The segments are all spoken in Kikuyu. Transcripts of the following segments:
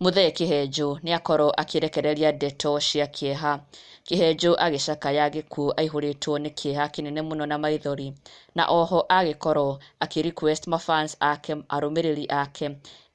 Muthee Kihenjo nĩakorwo akĩrekereria ndeto cia kĩeha. Kihenjo agĩcakaya gĩkuũ aihũrĩtwo nĩ kĩeha kĩnene mũno na maithori, na oho agĩkorwo akĩ request mafans ake, arũmĩrĩri ake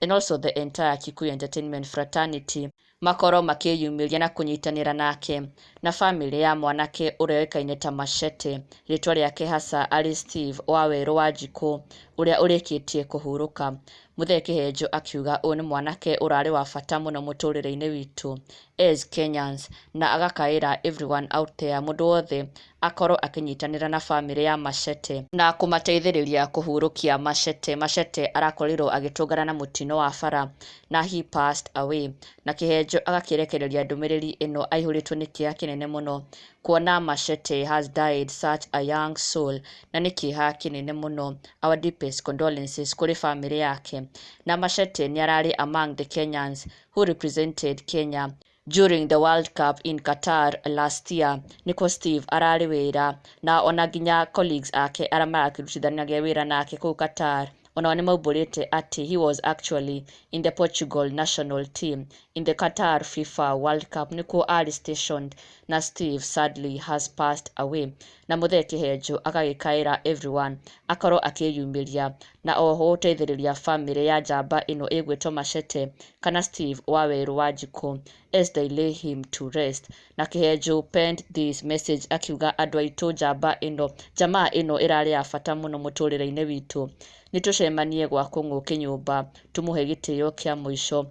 and also the entire Kikuyu Entertainment fraternity makorwo makĩyumĩria na kũnyitanĩra nake na bamĩrĩ ya mwanake ũrĩa ũĩkaine ta Machete, rĩtwa rĩake hasa arĩ Steve Wawerũ Wanjikũ, ũrĩa ũrĩkĩtie kũhurũka. Muthee Kihenjo akiuga ũyũ nĩ mwanake ũrarĩ wa bata mũno mũtũrĩre-inĩ witũ as Kenyans, na agakaĩra everyone out there, mũndũ wothe akorwo akĩnyitanĩra na bamĩrĩ ya Machete na kũmateithĩrĩria kũhurũkia Machete. Machete arakorirwo agĩtũngana na mũtino wa bara na he passed away, na Kihenjo agakĩrekereria ndũmĩrĩri ĩno aihũrĩtwo nĩ kĩeha kĩnene mũno kuona Machete has died such a young soul, na nĩ kĩeha kĩnene mũno. Our deepest condolences kũrĩ bamĩrĩ yake. Na Machete nĩ ararĩ among the Kenyans who represented Kenya during the World Cup in Qatar last year. Nĩkuo Steve ararĩ wĩra, na ona nginya colleagues ake arĩa marakĩrutithanagia wĩra nake kũu Qatar onao nĩ maumbũrĩte atĩ he was actually in the Portugal national team in the Qatar FIFA World Cup, nĩkuo arĩ stationed, na Steve sadly has passed away. Na Muthee Kihenjo agagĩkaĩra everyone akorwo akĩyumĩria na oho gũteithĩrĩria bamĩrĩ ya njamba ĩno ĩgwĩtwo Machete kana Steve Wawerũ Wanjikũ as they lay him to rest. Na Kihenjo penned this message akiuga, "Andũ aitũ, njamba ĩno, jamaa ĩno ĩrarĩ ya bata mũno mũtũrĩre-inĩ witũ. Nĩ tũcemanie gwa Kũng'ũki nyũmba tũmũhe gĩtĩo kĩa mũico.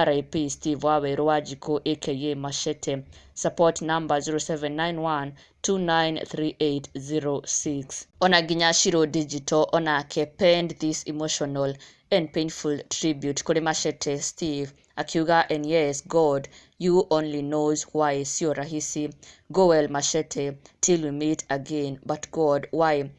RIP Steve Wawerũ Wanjikũ aka Machete. Support number 0791 293806." Ona nginya Shiro Digital onake penned this emotional and painful tribute kũrĩ Machete Steve akiuga, "And yes, God, you only knows why. Sio rahisi. Go well, Machete, till we meet again. But God, why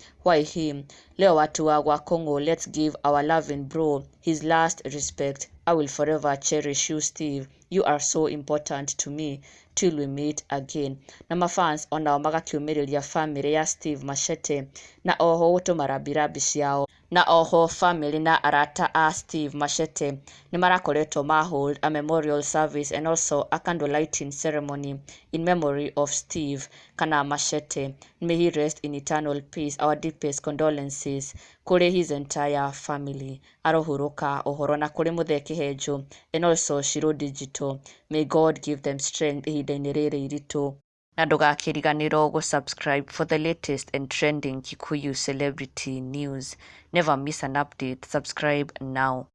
him? Leo watu wa Gwakongo, let's give our loving bro his last respect. I will forever cherish you, Steve. You are so important to me. Till we meet again." Na mafans onao magakiumĩrĩria famĩlĩ ya Steve Machete na oho gũtũma rambirambi ciao. Na oho famĩlĩ na arata a Steve Machete nĩ marakoretwo ma hold a memorial service and also a candle lighting ceremony in memory of Steve kana Machete. May he rest in eternal peace. Our deepest condolences kũrĩ his entire family. Arohurũka ũhoro. Na kũrĩ Muthee Kihenjo and also Shiro Digital, may God give them strength ihinda-inĩ rĩrĩ iritũ. Na ndũgakĩriganĩrwo gũ-subscribe for the latest and trending Kikuyu celebrity news. Never miss an update. Subscribe now.